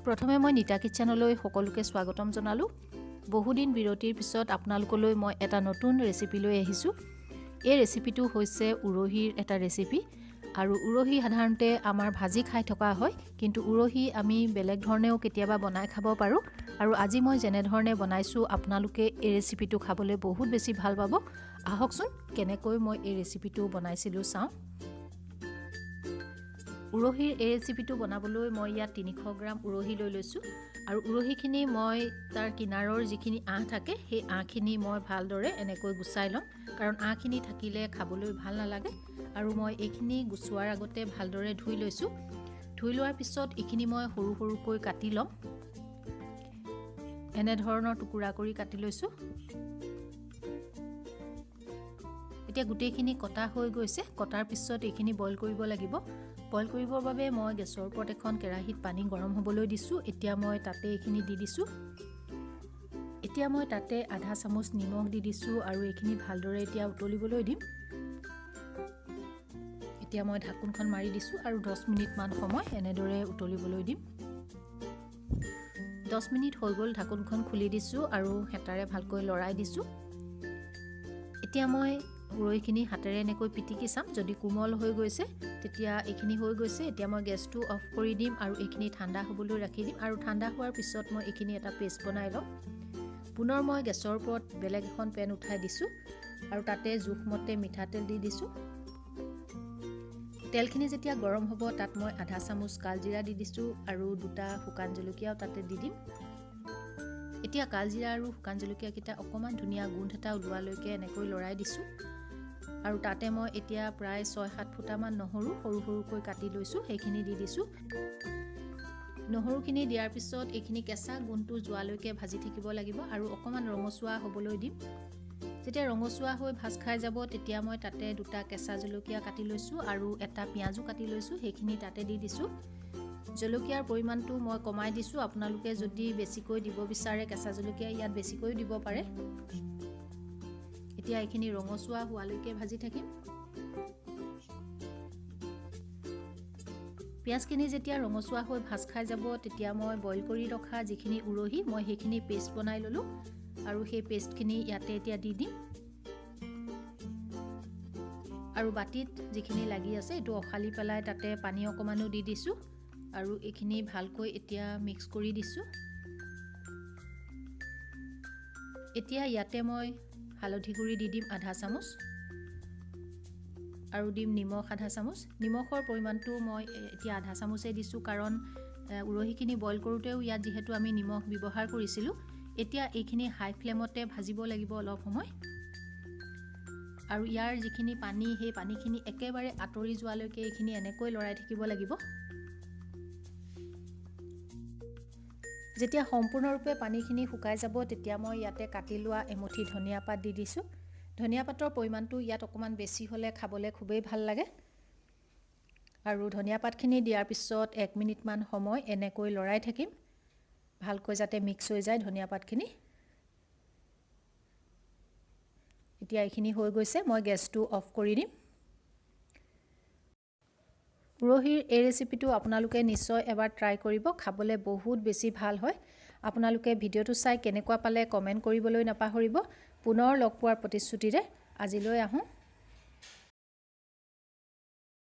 প্ৰথমে মই নিতা কিচেনলৈ সকলোকে স্বাগতম জনালোঁ। বহুদিন বিৰতিৰ পিছত আপোনালোকলৈ মই এটা নতুন ৰেচিপি লৈ আহিছোঁ। এই ৰেচিপিটো হৈছে উৰহিৰ এটা ৰেচিপি। আৰু উৰহি সাধাৰণতে আমাৰ ভাজি খাই থকা হয়, কিন্তু উৰহি আমি বেলেগ ধৰণেও কেতিয়াবা বনাই খাব পাৰোঁ। আৰু আজি মই যেনেধৰণে বনাইছোঁ আপোনালোকে এই ৰেচিপিটো খাবলৈ বহুত বেছি ভাল পাব। আহকচোন কেনেকৈ মই এই ৰেচিপিটো বনাইছিলোঁ চাওঁ। উৰহিৰ এই ৰেচিপিটো বনাবলৈ মই ইয়াত 300 গ্ৰাম উৰহি লৈ লৈছোঁ। আৰু উৰহিখিনি মই তাৰ কিনাৰৰ যিখিনি আঁহ থাকে সেই আঁহখিনি মই ভালদৰে এনেকৈ গুচাই ল'ম, কাৰণ আঁহখিনি থাকিলে খাবলৈ ভাল নালাগে। আৰু মই এইখিনি গুচোৱাৰ আগতে ভালদৰে ধুই লৈছোঁ। ধুই লোৱাৰ পিছত এইখিনি মই সৰু সৰুকৈ কাটি ল'ম, এনেধৰণৰ টুকুৰা কৰি কাটি লৈছোঁ। এতিয়া গোটেইখিনি কটা হৈ গৈছে। কটাৰ পিছত এইখিনি বইল কৰিব লাগিব। বইল কৰিবৰ বাবে মই গেছৰ ওপৰত এখন কেৰাহীত পানী গৰম হ'বলৈ দিছোঁ। এতিয়া মই তাতে এইখিনি দি দিছোঁ। এতিয়া মই তাতে আধা চামুচ নিমখ দি দিছোঁ আৰু এইখিনি ভালদৰে এতিয়া উতলিবলৈ দিম। এতিয়া মই ঢাকোনখন মাৰি দিছোঁ আৰু 10 মিনিটমান সময় এনেদৰে উতলিবলৈ দিম। 10 মিনিট হৈ গ'ল, ঢাকোনখন খুলি দিছোঁ আৰু হেতাৰে ভালকৈ লৰাই দিছোঁ। এতিয়া মই উৰহিখিনি হাতেৰে এনেকৈ পিটিকি চাম, যদি কোমল হৈ গৈছে তেতিয়া এইখিনি হৈ গৈছে। এতিয়া মই গেছটো অফ কৰি দিম আৰু এইখিনি ঠাণ্ডা হ'বলৈ ৰাখি দিম। আৰু ঠাণ্ডা হোৱাৰ পিছত মই এইখিনি এটা পেষ্ট বনাই ল'ম। পুনৰ মই গেছৰ ওপৰত বেলেগ এখন পেন উঠাই দিছোঁ আৰু তাতে জোখমতে মিঠাতেল দি দিছোঁ। তেলখিনি যেতিয়া গৰম হ'ব তাত মই আধা চামুচ কালজিৰা দি দিছোঁ আৰু দুটা শুকান জলকীয়াও তাতে দি দিম। এতিয়া কালজিৰা আৰু শুকান জলকীয়াকেইটা অকণমান ধুনীয়া গোন্ধ এটা ওলোৱালৈকে এনেকৈ লৰাই দিছোঁ। আৰু তাতে মই এতিয়া প্ৰায় 6-7 ফুটামান নহৰু সৰু সৰুকৈ কাটি লৈছোঁ, সেইখিনি দি দিছোঁ। নহৰুখিনি দিয়াৰ পিছত এইখিনি কেঁচা গোন্ধটো যোৱালৈকে ভাজি থাকিব লাগিব আৰু অকণমান ৰঙচুৱা হ'বলৈ দিম। যেতিয়া ৰঙচুৱা হৈ ভাজ খাই যাব তেতিয়া মই তাতে দুটা কেঁচা জলকীয়া কাটি লৈছোঁ আৰু এটা পিঁয়াজো কাটি লৈছোঁ, সেইখিনি তাতে দি দিছোঁ। জলকীয়াৰ পৰিমাণটো মই কমাই দিছোঁ, আপোনালোকে যদি বেছিকৈ দিব বিচাৰে কেঁচা জলকীয়া ইয়াত বেছিকৈও দিব পাৰে। এতিয়া এইখিনি ৰঙচুৱা হোৱালৈকে ভাজি থাকিম। পিঁয়াজখিনি যেতিয়া ৰঙচুৱা হৈ ভাজ খাই যাব তেতিয়া মই বইল কৰি ৰখা যিখিনি উৰহি মই সেইখিনি পেষ্ট বনাই ল'লোঁ আৰু সেই পেষ্টখিনি ইয়াতে এতিয়া দি দিম। আৰু বাতিত যিখিনি লাগি আছে এইটো অখালি পেলাই তাতে পানী অকণমানো দি দিছোঁ আৰু এইখিনি ভালকৈ এতিয়া মিক্স কৰি দিছোঁ। এতিয়া ইয়াতে মই হালধি গুড়ি দি দিম আধা চামুচ আৰু দিম নিমখ আধা চামুচ। নিমখৰ পৰিমাণটো মই এতিয়া আধা চামুচেই দিছোঁ, কাৰণ উৰহিখিনি বইল কৰোঁতেও ইয়াত যিহেতু আমি নিমখ ব্যৱহাৰ কৰিছিলোঁ। এতিয়া এইখিনি হাই ফ্লেমতে ভাজিব লাগিব অলপ সময় আৰু ইয়াৰ যিখিনি পানী সেই পানীখিনি একেবাৰে আঁতৰি যোৱালৈকে এইখিনি এনেকৈ লৰাই থাকিব লাগিব। যেতিয়া সম্পূৰ্ণৰূপে পানীখিনি শুকাই যাব তেতিয়া মই ইয়াতে কাটি লোৱা এমুঠি ধনিয়া পাত দি দিছোঁ। ধনিয়া পাতৰ পৰিমাণটো ইয়াত অকণমান বেছি হ'লে খাবলৈ খুবেই ভাল লাগে। আৰু ধনিয়া পাতখিনি দিয়াৰ পিছত 1 মিনিটমান সময় এনেকৈ লৰাই থাকিম, ভালকৈ যাতে মিক্স হৈ যায় ধনিয়া পাতখিনি। এতিয়া এইখিনি হৈ গৈছে, মই গেছটো অফ কৰি দিম। উৰহিৰ এই ৰেচিপিটো আপোনালোকে নিশ্চয় এবাৰ ট্ৰাই কৰিব, খাবলৈ বহুত বেছি ভাল হয়। আপোনালোকে ভিডিঅ'টো চাই কেনেকুৱা পালে কমেণ্ট কৰিবলৈ নাপাহৰিব। পুনৰ লগ পোৱাৰ প্ৰতিশ্ৰুতিৰে আজিলৈ আহোঁ।